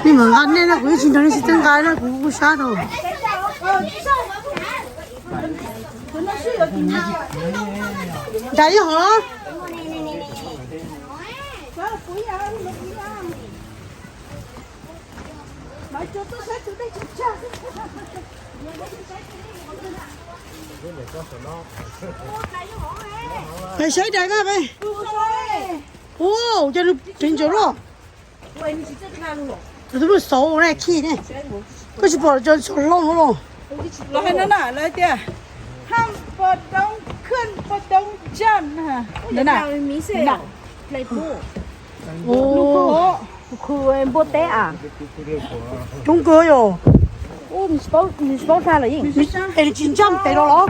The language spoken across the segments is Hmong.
Nej mam nqa nej na, kuv yeej tsis nrog nej sib txawb nqa na, kuv kuj sab rau. Nrad ib hov. Saib dais mas. Ua cas nws pheej ntsaws luaj. Tus tus xauv na khij ne. Koj tsis pom cov xauv hlob no los? Los hais no na, lawv tias, ham pos doo khwj pos doo jan na. Lub khw, lub khw npua teb a. Coob kawg yom. Nws tsis paub tag lawm yeej. Es nws tsis ntsaj pem los los?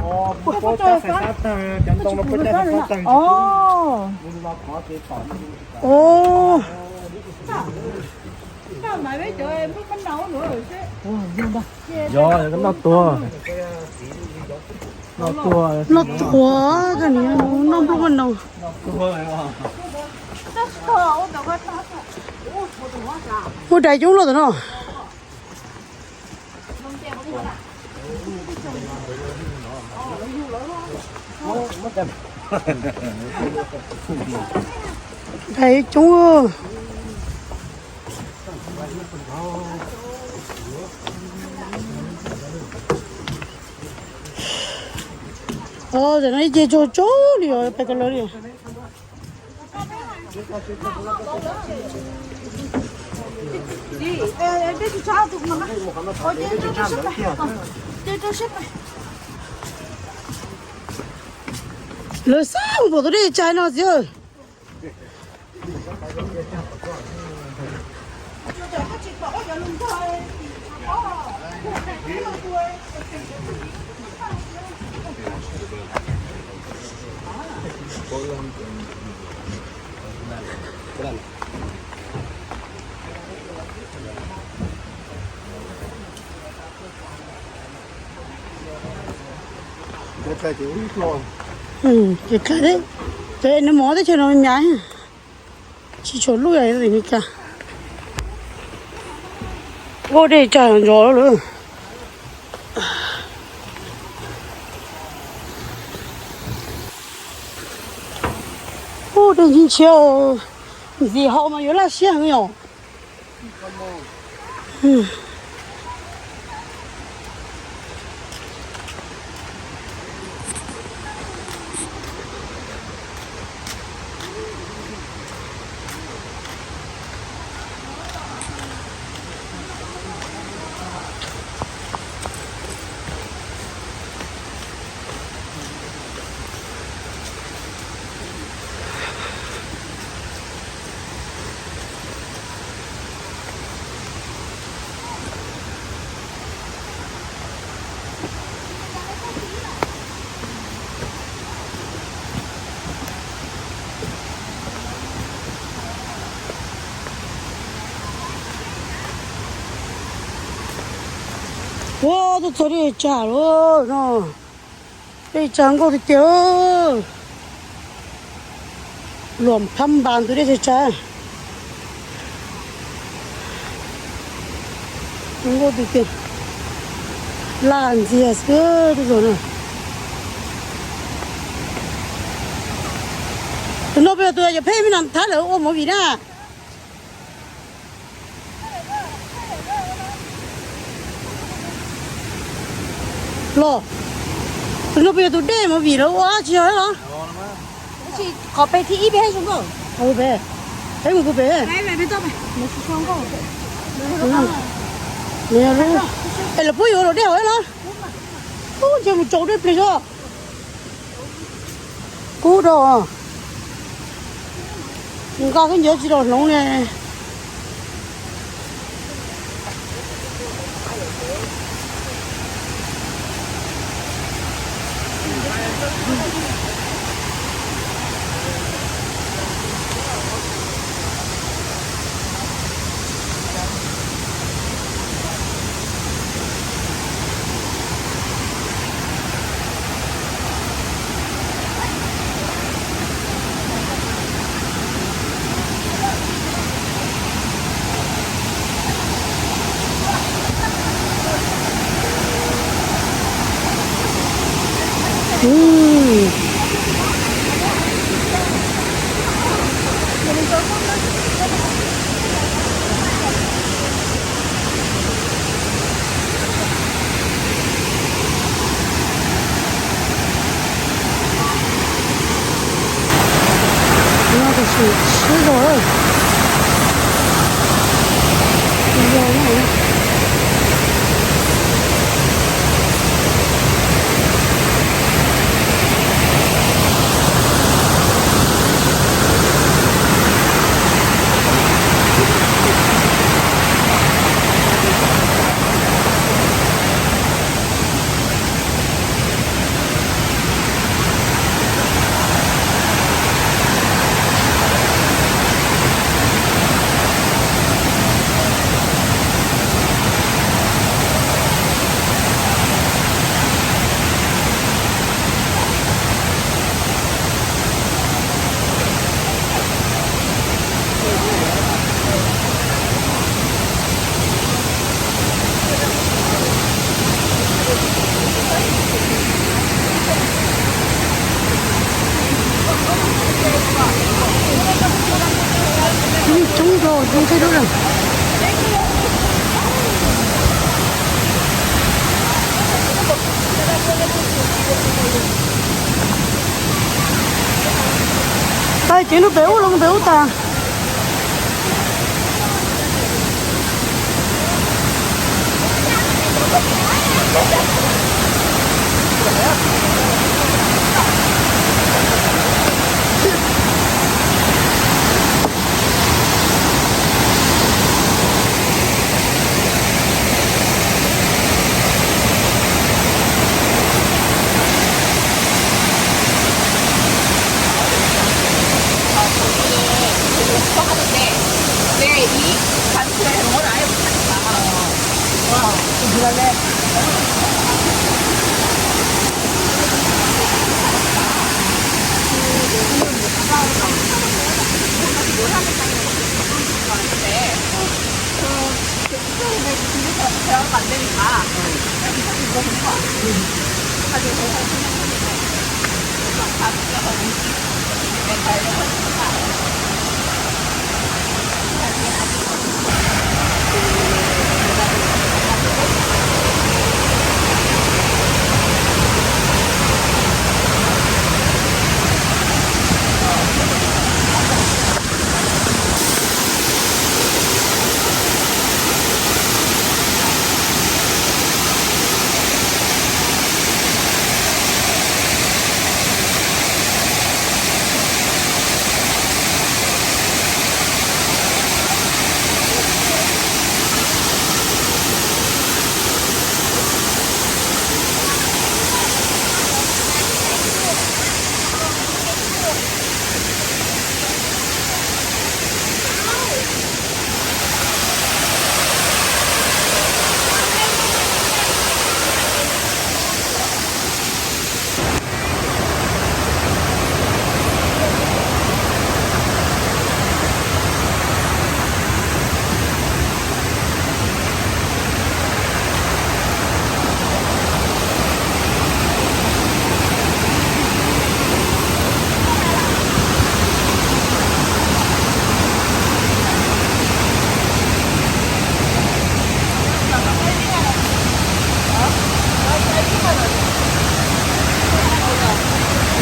Yog, yog noj tuag. Noj tuag. Noj tuag, noj nplooj noj no. Muaj dais coob luaj tam no. Dais coob. Tam no ib ce tsaug tsaug li os, pais ko lawv li. Lawv xav mus pom tus dej tsag no xwb. Ces dlhawv, ces nws mov teb chaws no me me, tsis tshua luj li Meskas. Ua dej tsag ntsos lawm. Ua dej ntshiab ntshiab, ntxim haus mas yuav laj siab heev yom. Ua, tuaj txog dej tsag lawm no. Dej tsag nkauj tiag tiag. Luam phab npas ntug dej tsag tsag. Nkauj tiag tiag. Laj ntxiag xwb tus no. Tus no puas yog tus yawm phej me no thab lawv ua movie na? Los, tus no puas yog tus dej movie lawv ua tsis yog los? Qhov pem thib ib peb zoo nkauj. Peb mus pem, peb mus pem. Es lawv puab yuav los dej hauv los? Ub, ntshe mus tsaus dej plig xwb. Kub rau. Nqa khaub ncaws tsis los hloov li. Ui. No tab sis sib zog lawm. Sib zog lawm. Coob zog, coob tshaj lub zog. Tag ces lub pem ub los pem ub tag.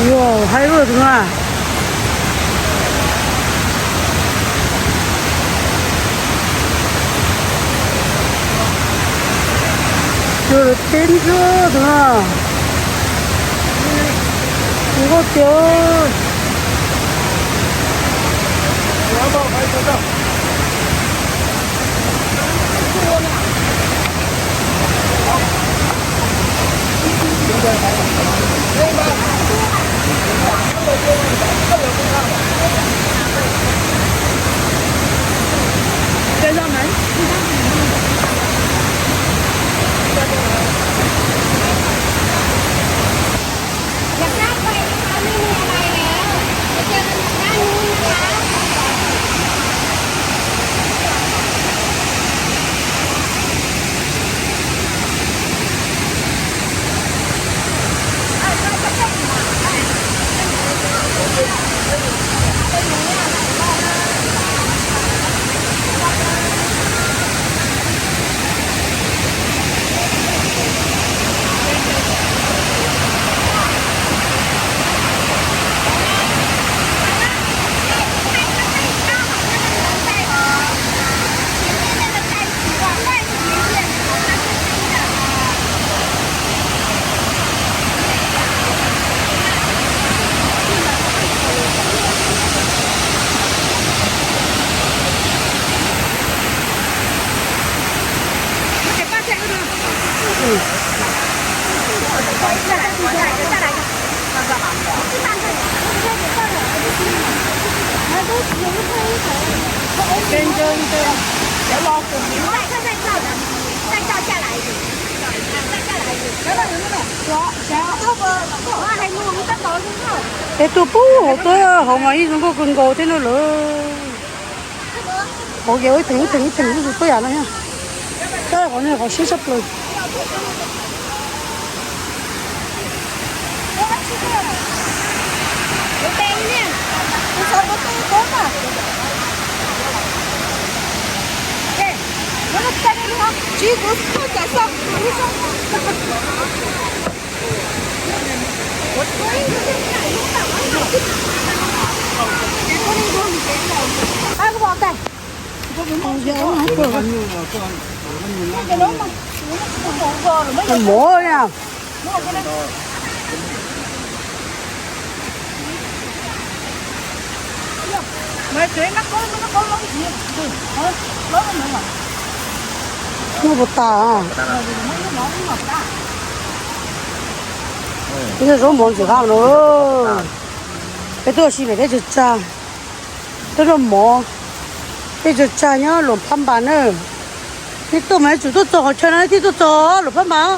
Wow, haib ua tus no. Cua teb ntsuab tus no. Ua tiag. Es tuaj pub hauv tuaj hauv mas ib zoo nkauj kawg nkaus thiab no lawm. Hauv ces ib theem ib theem ib theem ib tug tuaj yam no thiab. Tab qhov no qhov siab tshaj plaws. Mov na. Muaj puas tas? Zaub mov ntxim qab no. Peb tuaj si pem teb chaws tsag, tuaj noj mov, teb chaws tsag nyob Luam Phab Npas na. Peb tuaj mas tsum tuaj txog qhov chaw no thiaj tuaj txog Luam Phab Npas.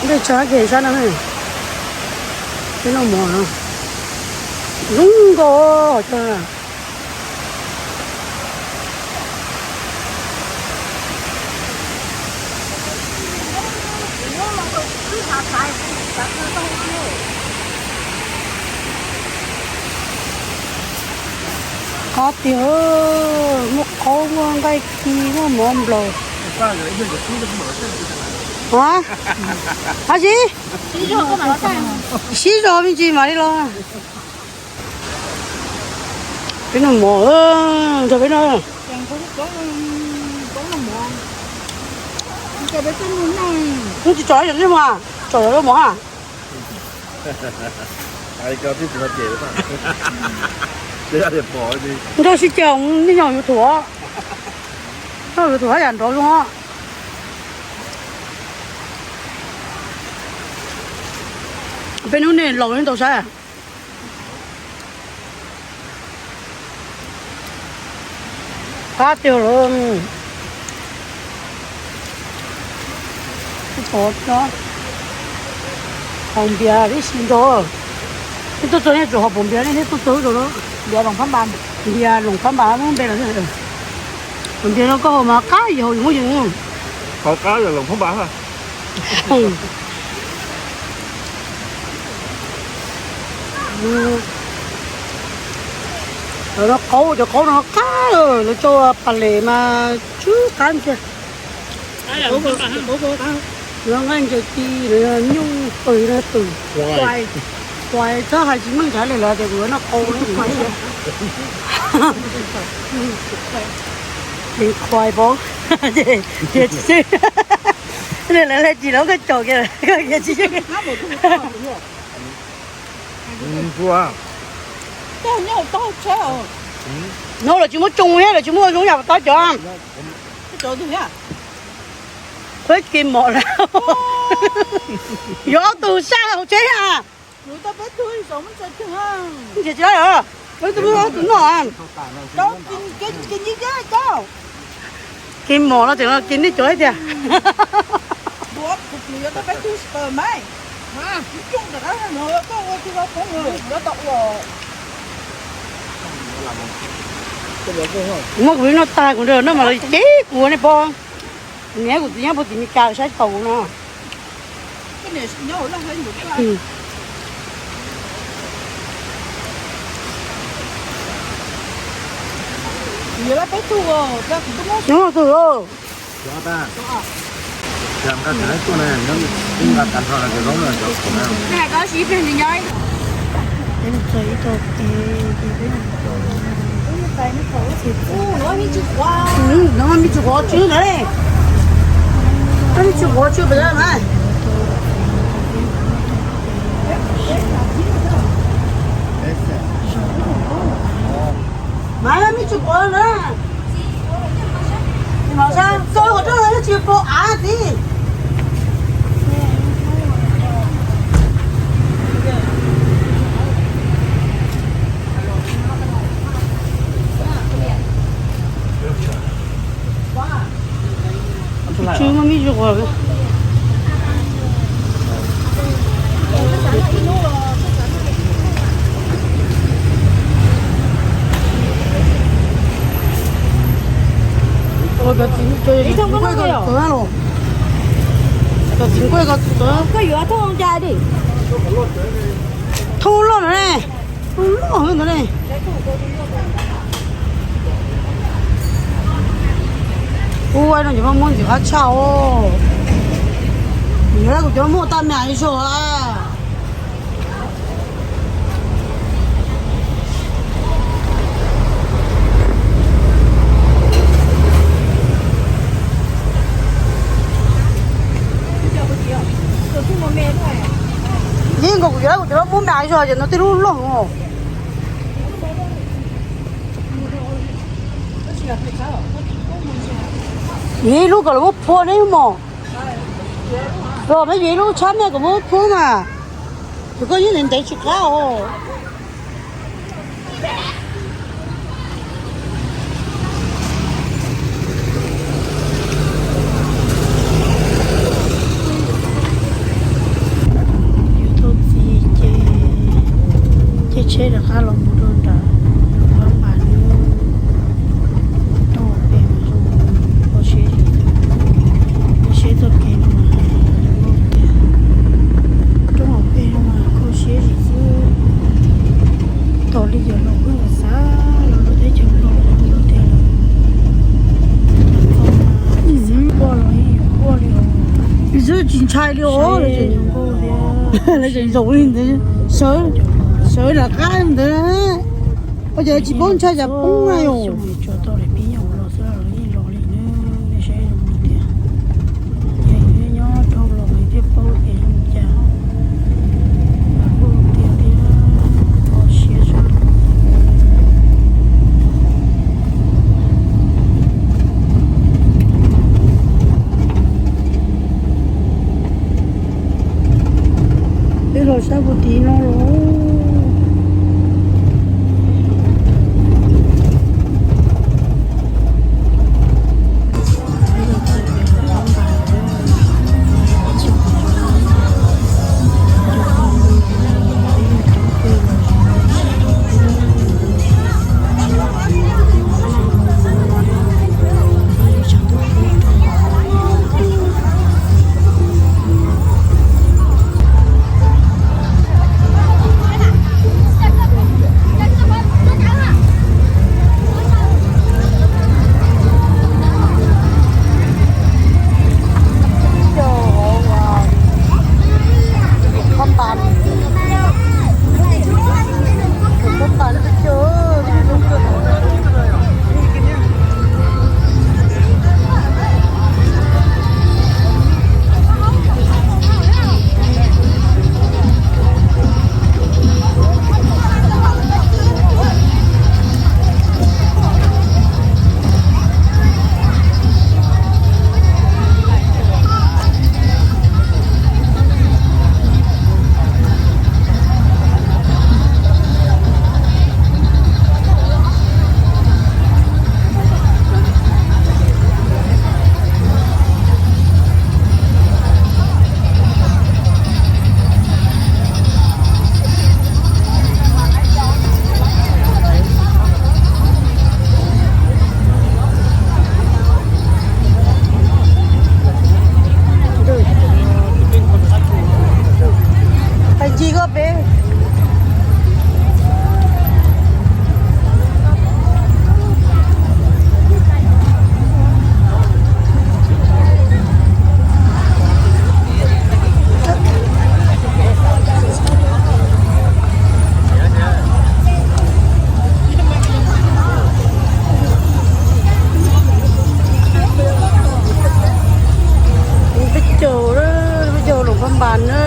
Ntej tsag kev sab no, peb noj mov no zoo nkauj. Qab tiag, muaj qaub, muaj nqaij ci, muaj mov nplaum. Ab, ab tsi, sib zog me ntsis mam li los. Peb noj mov, nrog peb noj. Tsis tsom yom, tsom yom mov a. Nrog sib caum nej nyob yuav thuam, nyob yuav thuam yam nrov zoo os. Peb hnub nej laus ntau saib. Qab tiag lawm. Haus npias tib si nrog. Nej tuaj txog nej tsum haus pum npias, nej thiaj tuaj txog rau npias Loos Phab Npas. Npias Loos Phab Npas muab npe los. Pum npias no koj haus mas qab yus haus yus muab yus. Haus qab yog Loos Phab Npas. Cov no qaub, cov qaub no qab, lawv coj pas les mas tsw qab tiag. Lawv nqaij ncaws ci, nyuj pw no pw. Kuais txhob hais tsis meej ntshav li lawv tias kuv yuav noj qau no. Ces kuais pov, ces tias tsis tsw. Lawv tsis lawv koj caum kiag, koj kiag tsis tsw. No lawv tsis muab tsoo thiab, lawv tsis muab zoo yam tau cov. Khuab kis mom lawm. Yuav ob tug saj hauv tsheb a. Ntsia tsis laib os, ob tug noj. Kis mom no tseem los kis nej cov thiab tiag. Muab kuv li noj tag kuv nrog noj mas los cev kuv nej pom. Niam kuv txiv nyob puag tim Meskas saib tau kuv no. Nyob twg os? No me tsis quav tsw ntawd li. No me tsis quav tsw pem lawm mas. Mas no me tsis quav na. Txog qhov rooj no tsis pom av txiv. Ua, ua cov txiv nkuaj ko txawv los. Cov txiv nkuaj ko txawv. Koj yuav thauj cas di? Thauj loj no ne. Thauj loj ntawd ne. Ua no ces muaj ntxim qab tshaj os. Yog kuv cov muaj taj me zog a. Yeej nkaus kuv yuav kuv cov lub mub npam zog ces no tej lub loj os. Yog ib lub kom lawv muab phua ne mos. Los peb yuav ib lub tshab me kom muab phua mas. Tus koj yeej ntev ntev tsis qab os. Yuav tau txiv ces caij tsheb rov qab los mus rau nram Luam Phab Npas no. Roob hauv pes mas zoo, kho siab zim xwb. Saib txoj kev no mas zoo nkauj tiag. Roob hauv pes no mas kho siab zim xwb. Tos li yog los wb xav los rau teb chaws Nplog zoo nkauj tiag lawm. Ua los yeej yuav quaj li os. Xwb tsis ntshai li os. Zoo nkauj tiag. Lawv tseem zaum li ntawd, sawv, sawv rov qab ntawd. Ua cas tsis paub ntshai cas poob na yom. Tsuas tau daim pib nyuam los xwb los yeej los li na, nej saib zoo li tiag. Ces nyob dhau los thiaj paub tias zoo cas. Kuj tiag tiag, kho siab zog. Peb los sab puag tim no los. Hais ncig koj peb. Peb caug, peb caug Luam Phab Npas na.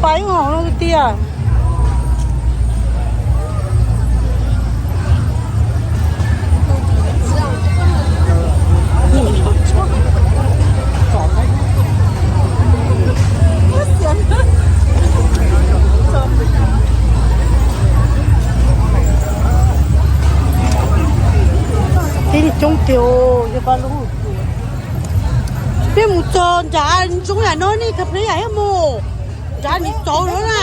Pais hauv no tiag. Tib coob tiag, yog pab lub. Peb mus txog nrad zoo yam no nej kha pliab yam thiab mus. Nrad nim txaus lawm na.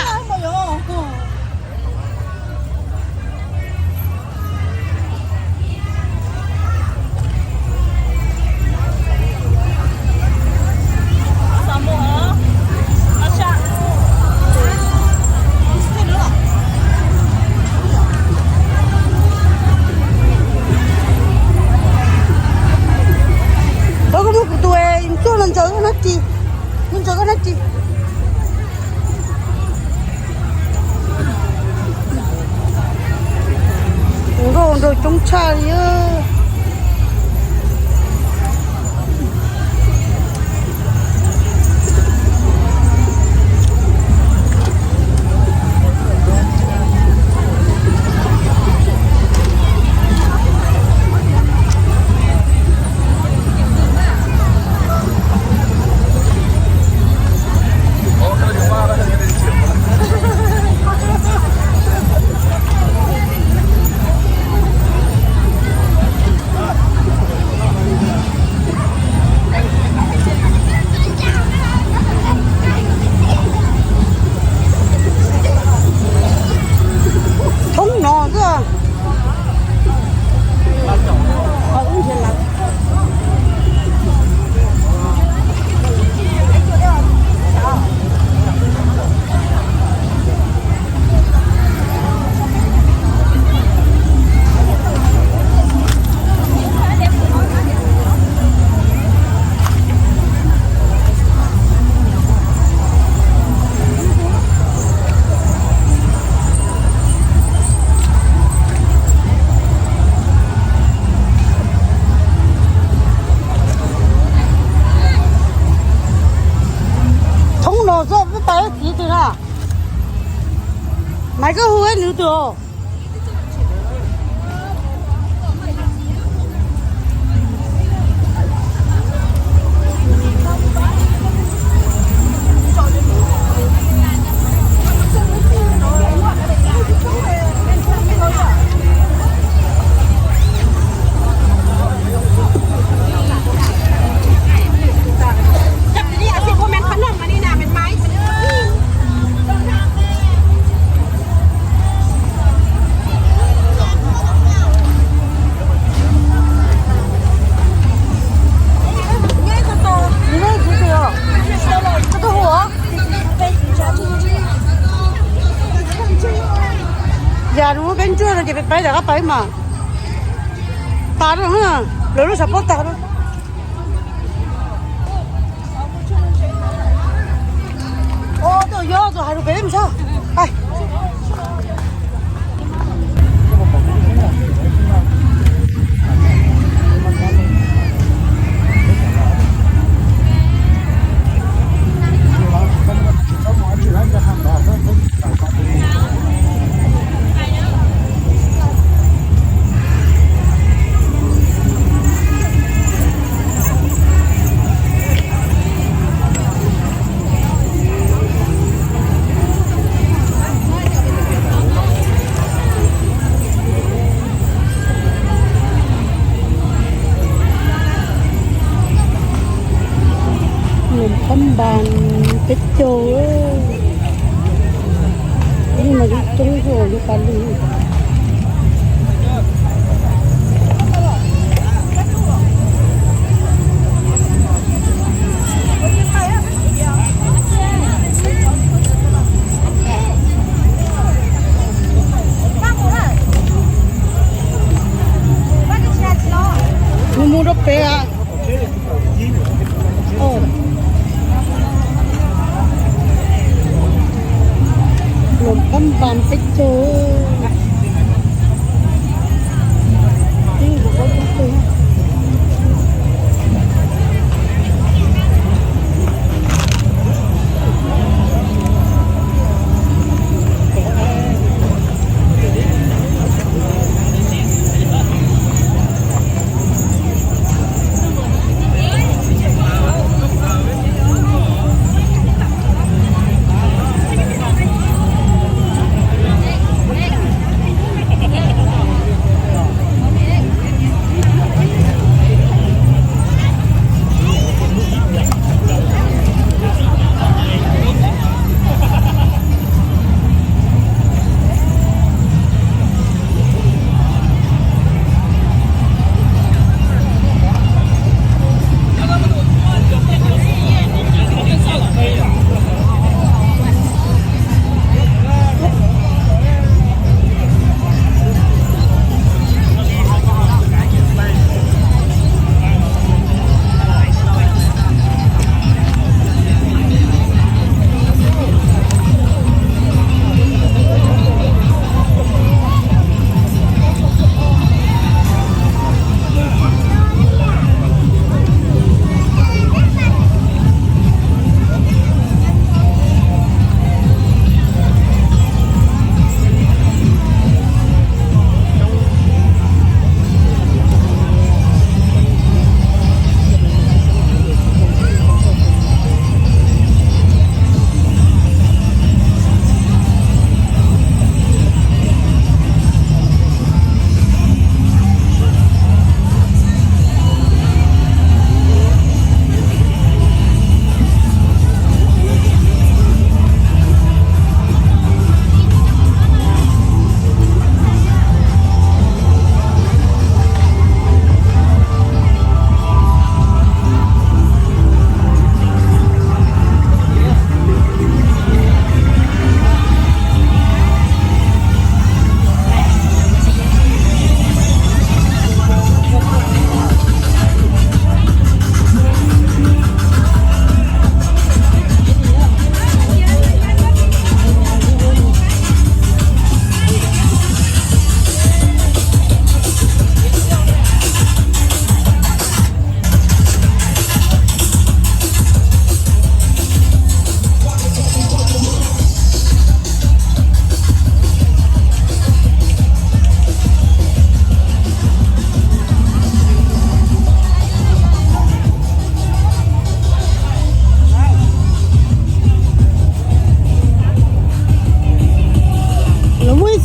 Tau koj muab kuv tus txuj no ntsaws koj nab ris, no ntsaws koj nab ris. Nkauj nraug coob tshaj li. Thoob no xwb. Thoob no xwb, peb pais ib txiv twg na? Maiv, koj hu ib nws twg os? Yam nws muab peb ntsuag no ces peb pais tom qab pais mas. Tas lawm, lawv lub xav pob tas lawm. Tus yog tus hais lus pem mus sab. Lub phab npas peb caug. Ub, no coob coob, yog tas li. Mus mus rau pem. Lub phab npas peb caug.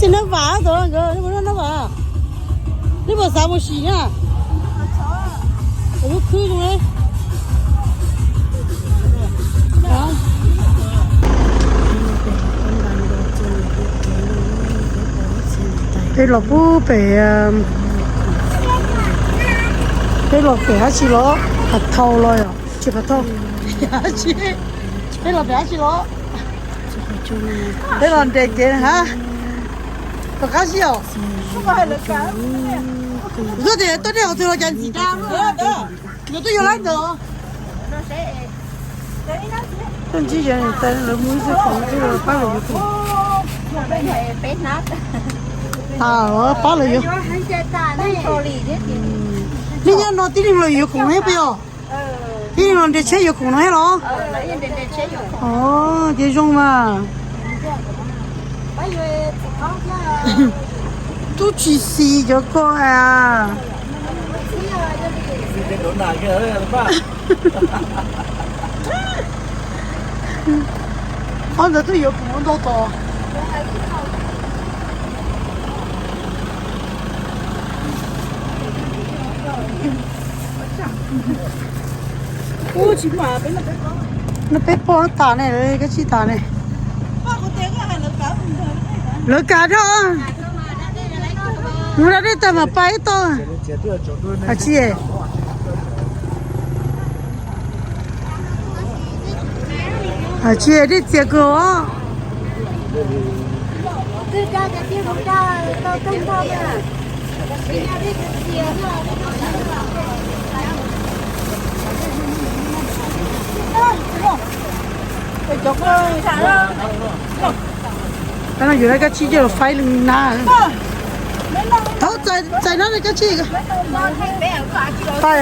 Ces nab vam tod nkawd, nab vam, nab vam xav mus sim na. Lub khwb zoo. Peb los pub pem, peb los pem dab tsi los? Phav Thau los yom? Tsis Phav Thau. Peb los pem dab tsi los? Peb los nres kev na. Tom qab zib os. Kuv xav tias tuaj dej qhov twg los cas ntxim dab. Yuav tuaj yuav lawm ntawd. Tuaj ntsib yog tas lawv muaj ib txoj khoom twb pab lawv yuav khoom. Tas pab lawv yuav. Nej nyob no tib neeg los yuav khoom thiab puas yog? Tib neeg los nres tsheb yuav khoom no thiab los? Ces zoo mas. Tub tsis xis cov ko a. Ob ntawd twb yuav khoom ntau tos. No peb poj tas ne, kab tsij tas ne. Lawv kav rau. Mus da dej tag mas pab ib toj. Hais tsis, hais tsis dej txias kawg os. Tab no yuav lawv kab tsij coj los faib li na. Thaub txais nab kab tsij. Tais.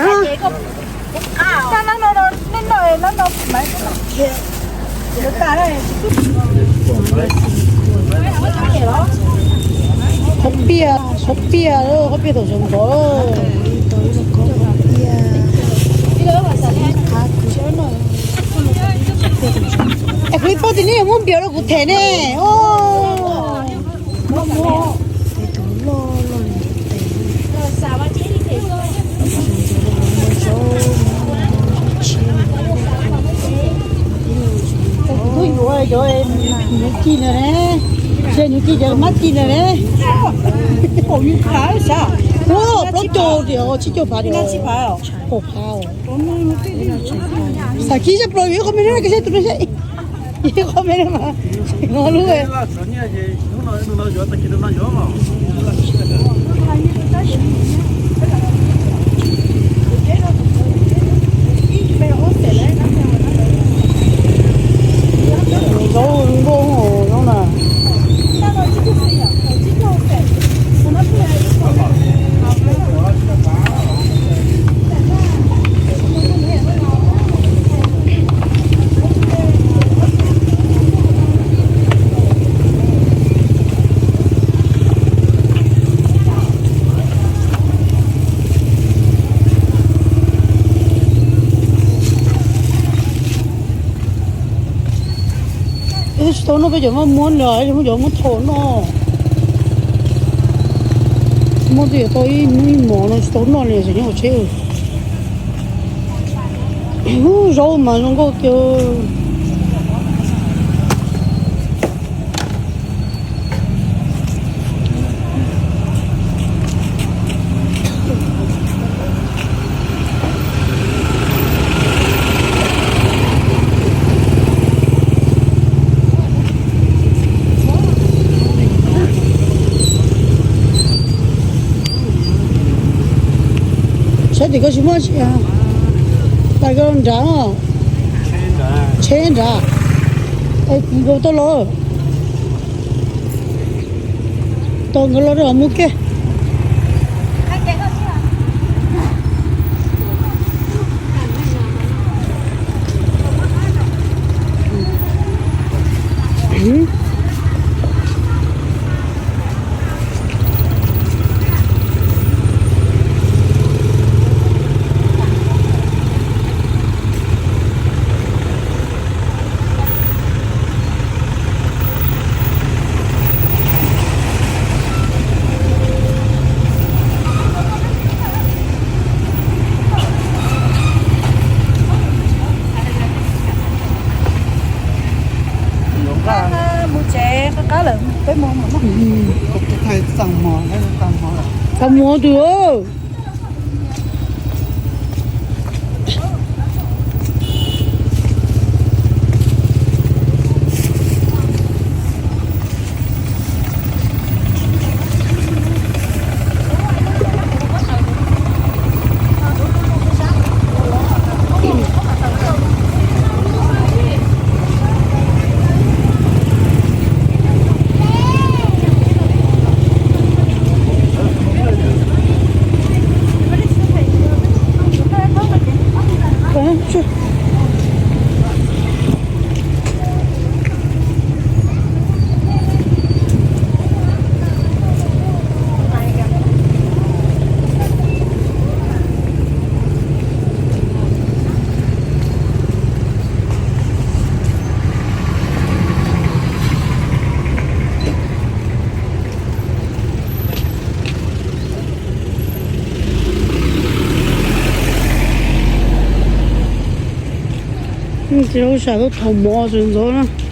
Qhov piaj, qhov piaj, qhov piaj thaum sawv ntxov. Es kuv ib pab tim nej yuav muab npias rau kuv them ne. Kuv twb yuav cov nyuj ci ntawd ne, tsis yog nyuj ci, cov mab ci ntawd ne. Ua plaub caug diam, tsib caug phav diam, kaum phav. Xav kib zaj plaws yuav ib qho me no, kib zaj tus no, ib qho me no mas no lub. Zaub nkauj zaub na. Tsis tau noj peb cov maj muab los, muab cov muab thaum noj. Muab twb yuav tau ib hnub ib hmos no tsis tau noj li, tseem nyob hauv tsheb. Zaub mas zoo nkauj tiag. Saib tim koj tsis muaj tsis, tais koj nrad, tsheb nrad, es kuv nkaus tau los. Tos nkawd los rau mus ke. Tau mus twg. Txiv huab sam tuaj thauj mov tsis ntxov na.